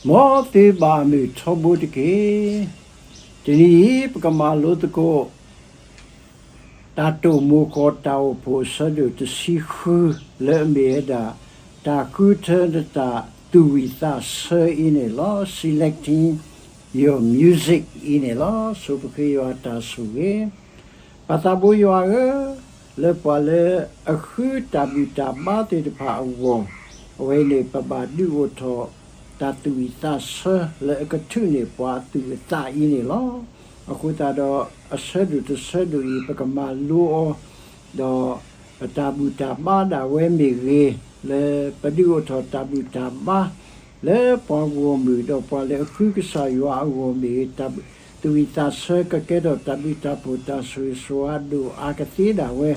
မ်သုဘၣ်မုာ်ထီဘိတက့ၢ်. တနံၤအံၤ ပကမၤလိသကိး တၢ်တိာ်မိၤဃီၤတၢ်အိၣ်ဖှိၣ် အဆၢဒိၣ်တဆံဃု လၢအမ့ၢ်ဝဲဒၣ် တၢ်ဃုထၢနတၢ်သူၣ်ဝံၣ်သးဆၢအံၤန့ၣ်လီၤ. Selecting your music အံၤန့ၣ်လီၤ. ဆိပဃ့ယွၤတၢ်ဆိၣ်ဂ့ၤ ပၢ်သးဘိယွၤဧၢ, လၢပှၤလၢအဃုတၢ်ဘူၣ်တၢ်ဘါသ့ၣ်တဖၣ်အဂီၢ်, အဝဲအံၤန့ၣ် ပဘၣ်ဒုးအိၣ်ထီၣ် တၢ်သူၣ်ဝံၣ်သးဆၢလၢအကထုးန့ၢ်ပှၤအသူၣ်အသးအံၤန့ၣ်လီၤ. အဃိသတးဒီး အဆၢဒိၣ်တဆၢဒိၣ်အံၤ ပကမၤလိအီၤ, ဒီး တၢ်ဘူၣ်တၢ်ဘါဒၣ်ဝဲမ့ၢ်ဂ့ၤ, လၢပဒုးအိၣ်ထီၣ်တၢ်ဘူၣ်တၢ်ဘါ လၢပှၤဂီၢ်မုၢ်ဒီးပှၤလၢအဃုကစၢ်ယွၤအဂီၢ်မ့ၢ်ဂ့ၤ, တၢ်သူၣ်ဝံၣ်သးဆၢကကဲထီၣ်တၢ်ဘျုးတၢ်ဖှိၣ်တၢ်ဆိၣ်ဂ့ၤဆိၣ်ဝါဒိၣ်အါကသ့ဒၣ်ဝဲ,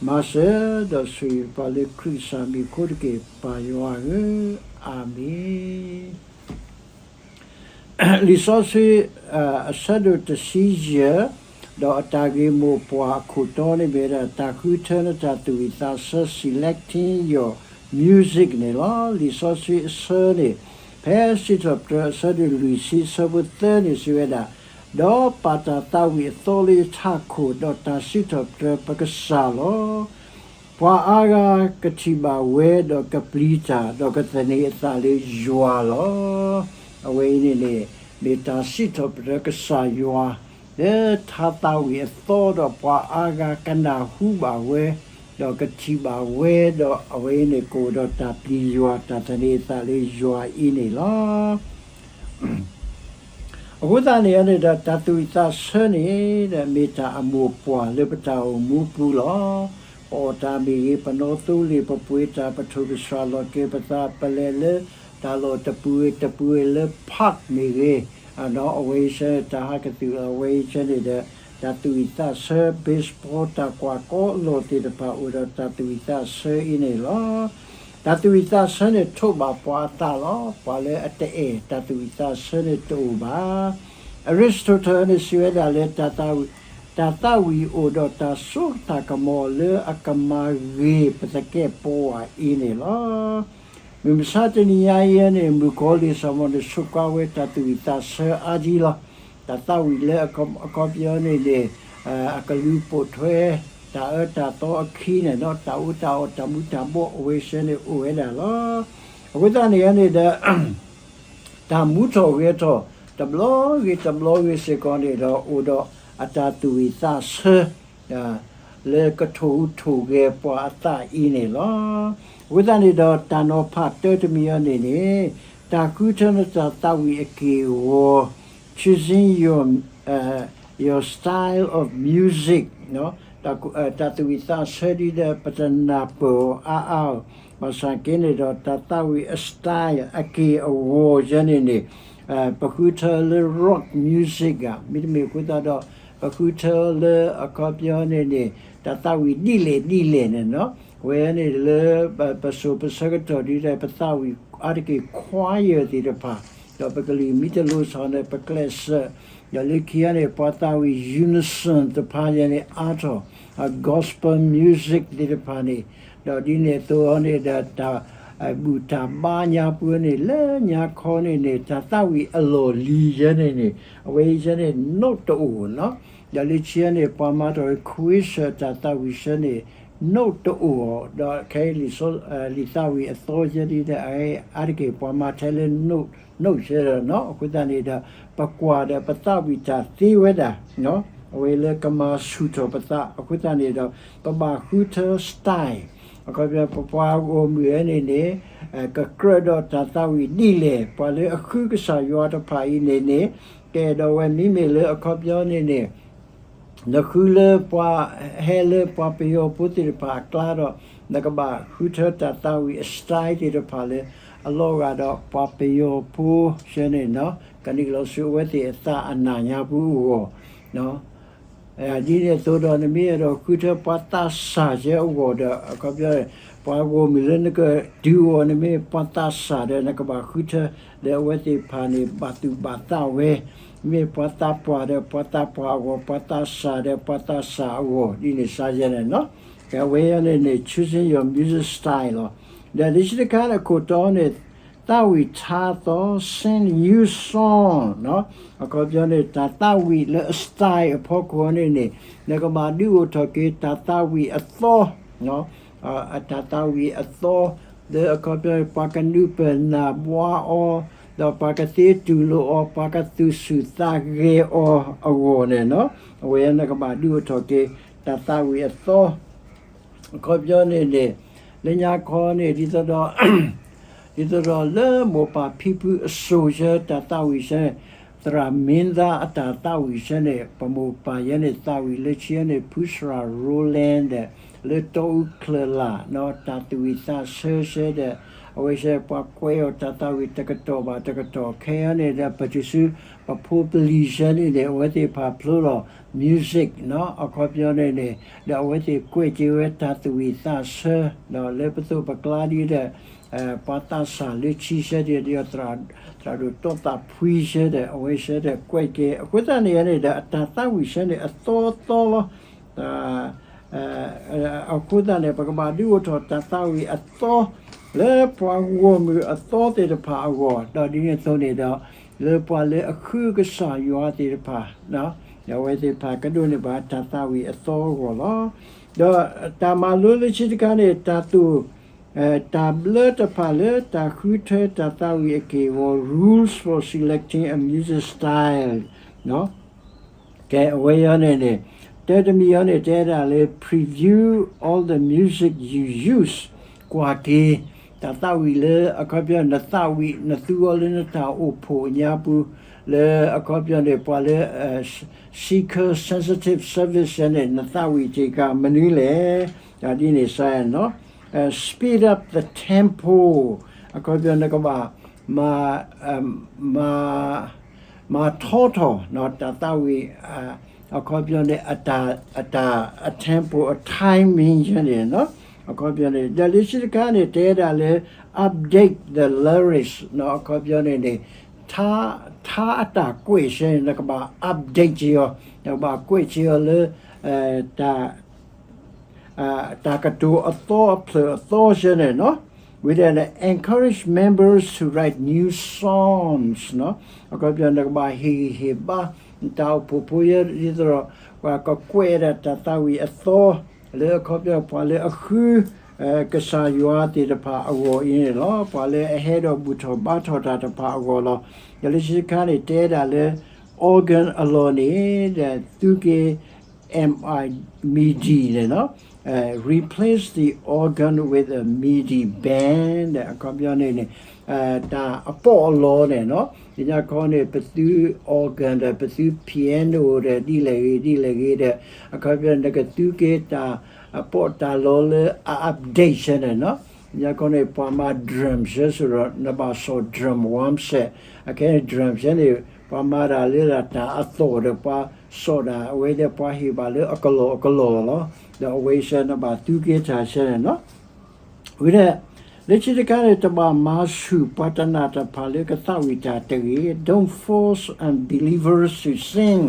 မၤစၢၤဒီးဆိၣ်ဂ့ၤပှၤလၢခရံာ်ကစၢ်မံၤအဃိတက့ၢ် ပၢ်ယွၤဧၢ, အၤမ့ၣ်. လံာ်စီဆှံ အဆၢဒိၣ်တဆံယဲၢ်, ဒီးအတၢ်ဂ့ၢ်မိၢ်ပှၢ်အခိၣ်တီန့ၣ်မ့ၢ်ဝဲဒၣ် တၢ်ဃုထၢနတၢ်သူၣ်ဝံၣ်သးဆၢ selecting your music န့ၣ်လီၤ. လံာ်စီဆှံအဆၢန့ၣ် ဖဲစံးထီၣ်ပတြၢၤအဆၢဒိၣ်လွံၢ်ဆံအဆၢဖိသၢန့ၣ်စံးဝဲဒၣ်, ဒီးပာ်တၢ်သးဝံၣ်အသီလၢယထးခိၣ်, ဒီးတၢ်စံးထီၣ်ပတြၢၤပကစၢ်လီၤ. ပှၤအါဂၤကထံၣ်ဘၣ်ဝဲဒီးကပျံၤတၢ်, ဒီးကသန့ၤအသးလၢယွၤလီၤ. အဝဲအံၤန့ၣ်န့ၣ် မ့ၢ်တၢ်စံးထီၣ်ပတြၢၤကစၢ်ယွၤ လၢထးသးဝံၣ်အသီဒီးပှၤအါဂၤကနၢ်ဟူဘၣ်ဝဲ, ဒီးကထံၣ်ဘၣ်ဝဲဒီးအဝဲအံၤန့ၣ် ကအိၣ်ဒီးတၢ်ပျံၤယွၤ တၢ်သန့ၤအသးလၢယွၤအံၤန့ၣ်လီၤ. အဃိသတးန့ၣ်န့ၣ်ဒီး တၢ်သူၣ်ဝံၣ်သးဆၢန့ၣ် မ့ၢ်တၢ်အမိၢ်ပှၢ်လၢပတၢ်အိၣ်မူပူၤလီၤ. ပအီၣ်တၢ်မ့ၢ်ဂ့ၤ, ပနီသိလ့ၣ်, ပပှ့ၤတၢ်, ပထိၣ်ကဆှၣ်လီၤက့ၤပသး, ပလဲၤလၢတၢ်လီၢ်တပူၤဂ့ၤတပူၤဂ့ၤလၢ park မ့ၢ်ဂ့ၤ, အဝဲအံၤဆၢန့ၣ် တၢ်ဟးကသုၣ်အဝဲအံၤဆၢန့ၣ်ဒီး တၢ်သူၣ်ဝံၣ်သးဆၢ baseball တၢ်ကွၢ်ကီအလီၢ်သ့ၣ်တဖၣ် အိၣ်ဒီးတၢ်သူၣ်ဝံၣ်သးဆၢအံၤန့ၣ်လီၤ. တၢ်သူၣ်ဝံၣ်သးဆၢန့ၣ်ထိးဘၣ်ပှၤအသးလီၤ. ပှၤလၢအတအဲၣ်တၢ်သူၣ်ဝံၣ်သးဆၢန့ၣ်တအိၣ်ဘၣ်. Aristotle န့ၣ်စံးဝဲဒၣ်လၢ တၢ်သးဝံၣ်အိၣ်ဒီးတၢ်စိတၢ်ကမီၤလၢအကမၤဂ့ၤပသကဲးပဝးအံၤန့ၣ်လီၤ. မုၢ်မဆါတနံၤညါအံၤန့ၣ် မုၣ်ကီၤလံၢ်စီၤမိၤန့ၣ် ဆိးကွၢ်ဝဲတၢ်သူၣ်ဝံၣ်သးဆၢအါဒံလီၤ. တၢ်သးဝံၣ်လၢအခီပညီန့ၣ်န့ၣ် အကလူၤပိာ်ထွဲ တၢ်အၢတၢ်သီအခံန့ၣ်ဒီး တၢ်အူတၢ်အီၣ်တၢ်မူၤတၢ်ဘှီးအဝဲဆၢန့ၣ်အိၣ်ဝဲဒၣ်လီၤ. အဃိသတးန့ၣ်န့ၣ်ဒီး တၢ်မူထီၣ်ဂဲၤထီၣ် တဘျီဂ့ၤတဘျီဂ့ၤစ့ၢ်ကီးန့ၣ်ဒီး အိၣ်ဒီးအတၢ်သူၣ်ဝံၣ်သးဆၢ လၢကထိၣ်ဟူးထိၣ်ဂဲၤပှၤအသးအံၤန့ၣ်လီၤ. အဃိသတးန့ၣ်ဒီး တၢ်နီၤဖးတၢတမံၤအံၤန့ၣ်န့ၣ် တၢ်ဃုထၢနတၢ်သးဝံၣ်အက့ၢ်အဂီၤ choosing your, your style of music တၢ်သူၣ်ဝံၣ်သးဆၢဒ်ဒီးပတနၢ်ပၢၢ်အီၤအါအါ, ဘၣ်ဆၣ်က့န့ၣ်ဒီး တၢ်သးဝံၣ်အ style အက့ၢ်အဂီၤယဲန့ၣ်န့ၣ် ပဃုထၢလၢ rock music ဧါ, မ့တမ့ၢ်အဃိသတးဒီး ပဃုထၢလၢအခီပညီန့ၣ်န့ၣ် တၢ်သးဝံၣ်ဒ်လဲၣ်ဒ်လဲၣ်န့ၣ်နီၤ, အဝဲန့ၣ်လၢ ပစိၤပဆၢကတီၢ်ဒ်လဲၣ် ပသးဝံၣ်အါတက့ၢ် choir သ့ၣ်တဖၣ်, ဒီးပကလုၢ်မ့ၢ်တလိၤဆီၣ်န့ၣ် ပကျဲးစၢး, ဒီးလၢခံဂၤန့ၣ် ပှၤသးဝံၣ် unison တဖၣ်ယဲန့ၣ် အါထီၣ် gospel music သ့ၣ်တဖၣ်န့ၣ်, ဒီးဒ်န့ၣ်အသိးန့ၣ်ဒီး တၢ်ဘူၣ်တၢ်ဘါညါပူၤန့ၣ် လၢညါခီန့ၣ်န့ၣ် တၢ်သးဝံၣ်အလီၢ်လံၤယဲန့ၣ်န့ၣ် အဝဲယဲန့ၣ် note တအိၣ်နီၤ, ဒီးလၢခံဂၤန့ၣ် ပှၤမၤထီၣ် choir တၢ်သးဝံၣ်ဆၢန့ၣ် note တအိၣ်အီၤ, ဒီးခဲအံၤ လံာ်သးဝံၣ်အသီယဲဒ်န့ၣ် အအါတက့ၢ် ပှၤမၤထဲလၢ note, note ဆၢဒီးနီၤ, အဃိသတးန့ၣ်ဒီး ပကွၢ်ဒီးပသးဝံၣ်တၢ်သ့ဝဲဒၣ် အဝဲလၢကမၤဆူၣ်ထီၣ်ပသး, အဃိသတးန့ၣ်ဒီး ပဘၣ်ဃုထၢ style, အခီပညီ ပပှၤဂီၢ်မုၢ်ဝဲန့ၣ်န့ၣ် ကကြၢးဒီးတၢ်သးဝံၣ်ဒ်လဲၣ်, ပှၤလၢအဃုကစၢ်ယွၤတဖၣ်အံၤန့ၣ်န့ၣ် ကအဲၣ်ဒိးဝဲမ့မ့ၢ်လၢအခီပညီန့ၣ်န့ၣ် နဃုလၢပှၤ ဟဲလၢပှၤပယီၤဖိသ့ၣ်တဖၣ်အကျါဒီး နကဘၣ်ဃုထၢတၢ်သးဝံၣ်အ style သ့ၣ်တဖၣ်လၢ အလီၤဂာ်ဒီးပှၤပယီၤဖိယဲန့ၣ်နီၤ, ကနုာ်လီၤဆူအဝဲသ့ၣ်အသးအနၢ်ညါပူၤအဂီၢ် ဒ်န့ၣ်အသိးဒီး နမ့ၢ်အဲၣ်ဒိးဃုထၢပှၤသးစၢ်ယဲအဂီၢ်ဒီး အခီပညီ ပှၤဂီၢ်မုၢ်လၢနကဒုးအီၤန့ၣ် မ့ၢ်ပှၤသးစၢ်ဒီး နကဘၣ်ဃုထၢလၢအဝဲသ့ၣ်တဖၣ်န့ၣ် ဘၣ်သူၣ်ဘၣ်သးဝဲ, မ့ၢ်ပှၤသးပှၢ်ဒီး ပှၤသးပှၢ်အဂီၢ်, ပှၤသးစၢ်ဒီး ပှၤသးစၢ်အဂီၢ် ဒ်န့ၣ်စါယဲန့ၣ်နီၤ, အဝဲန့ၣ်န့ၣ် choosing your music style လီၤ. ဒီးလံာ်ဆံတခါန့ၣ် အခိၣ်တီန့ၣ် သးဝံၣ်ထါသီ sing new song အခီပညီန့ၣ် တၢ်သးဝံၣ်လၢအ style အဖီခိၣ်န့ၣ်န့ၣ် နကဘၣ်ဒုးအိၣ်ထီၣ်က့ၤတၢ်သးဝံၣ်အသီ တၢ်သးဝံၣ်အသီ လၢအခီပညီန့ၣ် ပှၤကနုာ်ပၢၢ်နၢ်ဘှါအီၤ, ဒီးပှၤကသ့တူၢ်လိာ်အီၤ, ပှၤကသူၣ်ဆူၣ်သးဂဲၤအီၤအဂီၢ်န့ၣ် အဝဲနကဘၣ်ဒုးအိၣ်ထီၣ်က့ၤ တၢ်သးဝံၣ်အသီ အခီပညီန့ၣ်န့ၣ် လၢညါခီန့ၣ် ဒ်သိးဒီး ဒ်သိးဒီးလၢမိၢ်ပၢ်ဖံဖုအစိၤဆၢ တၢ်သးဝံၣ်ဆၢန့ၣ် သရၣ်မင်းသား အတၢ်သးဝံၣ်ဆၢန့ၣ် ပမိၢ်ပၢ်ယဲန့ၣ် သးဝံၣ်လၢခံန့ၣ် ဖုစရၣ် Roland ဒီး လၢတီအူချၢၣ်လာ် တၢ်သူၣ်ဝံၣ်သးဆၢဆၢဒီး အဝဲဆၢ ပှၤကွဲးအီၤတၢ်သးဝံၣ်တကတီၢ်ဘၣ်တကတီၢ် ခဲအံၤန့ၣ်ဒီး ပတုၤဆူ ပဖိပလံၤဆၢန့ၣ်န့ၣ် အဝဲသ့ၣ်ဖးဖျိလီၤ music အခီပညီန့ၣ်န့ၣ် ဒီးအဝဲသ့ၣ်ကွဲးက့ၤဝဲတၢ်သူၣ်ဝံၣ်သးဆၢ ဒီးလၢပသိးပကျါဒ်ဒီး ပှၤသးစၢ်လၢခံဆၢဒီး ဒီး သရၣ်ဒိၣ်တီသးဖှံဆၢဒီး အဝဲဆၢဒီးကွဲးက့ၤ အဃိသတးန့ၣ်န့ၣ်ဒီး အတၢ်သးဝံၣ်ဆၢန့ၣ် အသီသီလီၤ. အဃိသတးန့ၣ် ပကဘၣ်ဒုးအိၣ်ထီၣ်တၢ်သးဝံၣ်အသီ လၢပှၤဂီၢ်မုၢ်အသီသ့ၣ်တဖၣ်အဂီၢ် ဒီးဒ်န့ၣ်အသိးန့ၣ်ဒီး လၢပှၤလၢအဃုကစၢ်ယွၤသ့ၣ်တဖၣ် အဝဲသ့ၣ်တဖၣ်ကဒိးန့ၢ်ဘၣ်တၢ်သးဝံၣ်အသီအဂီၢ်လီၤ. ဒီးတၢ်မၤလိလၢခံတခါန့ၣ် တၢ်သိၣ် တၢ်ဘျၢတဖၣ်လၢတၢ်ဃုထၢတၢ်သးဝံၣ်အက့ၢ်အဂီၤ rules for selecting a music style ကဲ အဝဲအံၤန့ၣ်န့ၣ် တၢတမံၤအံၤန့ၣ် တဲဒၣ်လၢ preview all the music you use ကွၢ်က့ၤ တၢ်သးဝံၣ်လၢအခီပညီ နသးဝံၣ် နသူအီၤလၢနတၢ်အိၣ်ဖှိၣ်အညါပူၤ လၢအခီပညီန့ၣ် ပှၤလၢ seeker sensitive service န့ၣ် နသးဝံၣ်တ့ၢ်ကမနုၤလဲၣ် ဒ်န့ၣ်စ့ၢ်နီၤ speed up the tempo အခီပညီနကဘၣ် မၤ မၤထီထီၣ် တၢ်သးဝံၣ် အခီပညီန့ၣ် အတၢ် အတၢ် အ tempo အ timing ယဲန့ၣ် အခီပညီန့ၣ် ဒီးလၢခံတခါန့ၣ် တဲဒၣ်လၢ update the lyrics အခီပညီန့ၣ်န့ၣ် ထါ ထါအတၢ်ကွဲးဆၢန့ၣ် နကဘၣ် update က့ၤအီၤ နကဘၣ်ကွဲးက့ၤအီၤလၢ တၢ် တၢ်ကတိၤအသီအဖျၢၣ်အသီဆၢန့ၣ်နီၤ ဝံၤဒီး encourage members to write new songs အခီပညီနကဘၣ်ဟ့ၣ်ဂံၢ်ဟ့ၣ်ဘါ နတၢ်အိၣ်ဖှိၣ်ဖိယဲဒ်သိးဒီး ပှၤကကွဲးဒၣ်တၢ်သးဝံၣ်အသီ လၢအခီပညီပှၤလၢအဃု ကစၢ်ယွၤသ့ၣ်တဖၣ်အဂီၢ်အံၤန့ၣ်လီၤ. ပှၤလၢအဟဲဒီးဘူၣ်ထီၣ်ဘါထီၣ်တၢ်တဖၣ်အဂီၢ်လီၤ. ဒီးလၢခံတခါန့ၣ် တဲဒၣ်လၢ organ အလီၢ်န့ၣ် ဒီးသူက့ၤ MIDI န့ၣ်နီၤ replace the organ with a MIDI band အခီပညီန့ၣ်န့ၣ် တၢ်အပီးအလီန့ၣ်နီၤ လၢညါခီန့ၣ် ပသူ organ ဒီး ပသူ piano ဒီး ဒ်လဲၣ်ဂ့ၤ ဒ်လဲၣ်ဂ့ၤဒီး အခီပညီ နကသူက့ၤတၢ်အပီးတၢ်လီလၢအ update ဆၢန့ၣ်နီၤ လၢညါခီန့ၣ် ပှၤမၤ drum ဆၢစိၤဒီး နဘၣ်စိာ် drum ဝၣ်စဲး အခဲန့ၣ် drum ဆၢန့ၣ် ပှၤမၤတၢ်လၢတၢ်အသီၣ်ဒီး ပှၤစိာ်တၢ် အဝဲဒီးပှၤဟ့ၣ်ဘၣ်လၢအကလီၢ်အကလီၢ်လီၤ. ဒီးအဝဲစ့ၢ်နဘၣ်သူက့ၤတၢ်ဆၢန့ၣ်နီၤ ဝံၤဒီး လၢခံတခါန့ၣ် တဘၣ်မၤဆူၣ်ပှၤတနာ်တဖၣ်လၢကသးဝံၣ်တၢ်တဂ့ၤ Don't force unbelievers to sing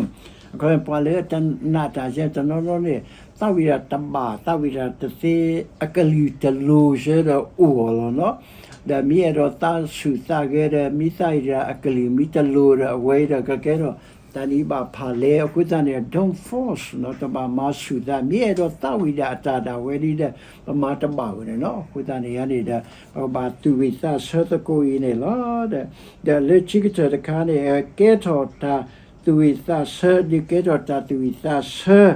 အခီပညီ ပှၤလၢအတနာ်တၢ်ယဲတနီၤနီၤန့ၣ် သးဝံၣ်တၢ်တဘၣ် သးဝံၣ်တၢ်တသ့ အကလုၢ်တလိၤဆၢဒီးအိၣ်အီၤလီၤနီၤ ဒီးမ့ၢ်အဲၣ်ဒိးသးဆူၣ်သးဂဲၤဒီး မ့ၢ်သးဝံၣ်တၢ်အကလုၢ်မ့ၢ်တလိၤဒီး အဝဲဒီးကကဲထီၣ် တၢ်န့ၣ်ဘၣ်ဖးလဲၣ် အဃိသတးန့ၣ် don't force နီၤ တဘၣ်မၤဆူၣ်သး မ့ၢ်အဲၣ်ဒိးသးဝံၣ်ဒၣ်အတၢ်ဒၣ်ဝဲဒ်ဒီး ပမၤတဘၣ်ဝဲန့ၣ်နီၤ အဃိသတးန့ၣ်န့ၣ်ဒီး ပကဘၣ်သူၣ်ဝံၣ်သးဆၢသကိးအံၤန့ၣ်လီၤ. ဒီးလၢခံကတၢၢ်တခါန့ၣ် ကဲထီၣ်တၢ်သူၣ်ဝံၣ်သးဆၢ ဒုးကဲထီၣ်တၢ်သူၣ်ဝံၣ်သးဆၢ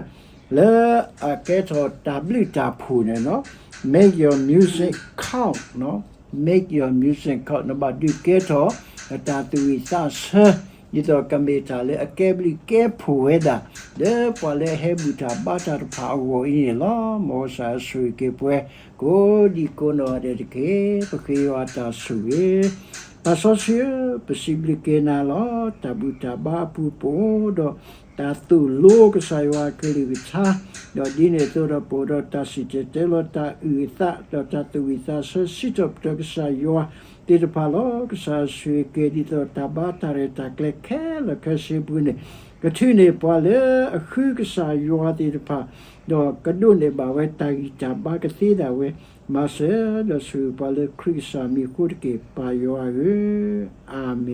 လၢအကဲထီၣ်တၢ်ဘျုးတၢ်ဖှိၣ်န့ၣ်နီၤ make your music count နီၤ make your music count နဘၣ်ဒုးကဲထီၣ် တၢ်သူၣ်ဝံၣ်သးဆၢ ဒ်သိးကမ့ၢ်တၢ်လၢအကဲဘျုးကဲဖှိၣ်ဝဲဒၣ် လၢပှၤလၢအဟဲဘူၣ်တၢ်ဘါတၢ်တဖၣ်အဂီၢ်အံၤန့ၣ်လီၤ. မ်ကစၢ်ဆိၣ်ဂ့ၤက့ၤပှၤ ကိးဒံကိးနီၢ်ဂၤဒဲးတက့ၢ်. ပဃ့ယွၤတၢ်ဆိၣ်ဂ့ၤ သးစီဆှံဧၢ, ပစံးဘျုးက့ၤနၤလီၤ. တၢ်ဘူၣ်တၢ်ဘါအပူၤ ပအိၣ်ဒီးတၢ်သိၣ်လိကစၢ်ယွၤအကလုၢ်ကထါ, ဒီးဒ်န့ၣ်အသိးဒီး ပအိၣ်ဒီးတၢ်စံၣ်တဲၤတဲလီၤတၢ်အုၣ်အသး ဒီးတၢ်သူၣ်ဝံၣ်သးဆၢ စံးထီၣ်ပတြၢၤကစၢ်ယွၤသ့ၣ်တဖၣ်လီၤ. ကစၢ်ဆိၣ်ဂ့ၤက့ၤ ဒ်သိးတၢ်ဘါတၢ်ရဲၣ်တၢ်ကျဲၤခဲလၢာ်ခဲဆ့အပူၤန့ၣ် ကထုးန့ၢ်ပှၤလၢအဃုကစၢ်ယွၤသ့ၣ်တဖၣ်, ဒီးကဒိးန့ၢ်ဘၣ်ဝဲတၢ်ဂံၢ်တၢ်ဘါကသ့ဒၣ်ဝဲ, မၤစၢၤဒီးဆိၣ်ဂ့ၤပှၤလၢခရံာ်ကစၢ်မံၤအဃိတက့ၢ်, ပၢ်ယွၤဧၢ, အၤမ့ၣ်.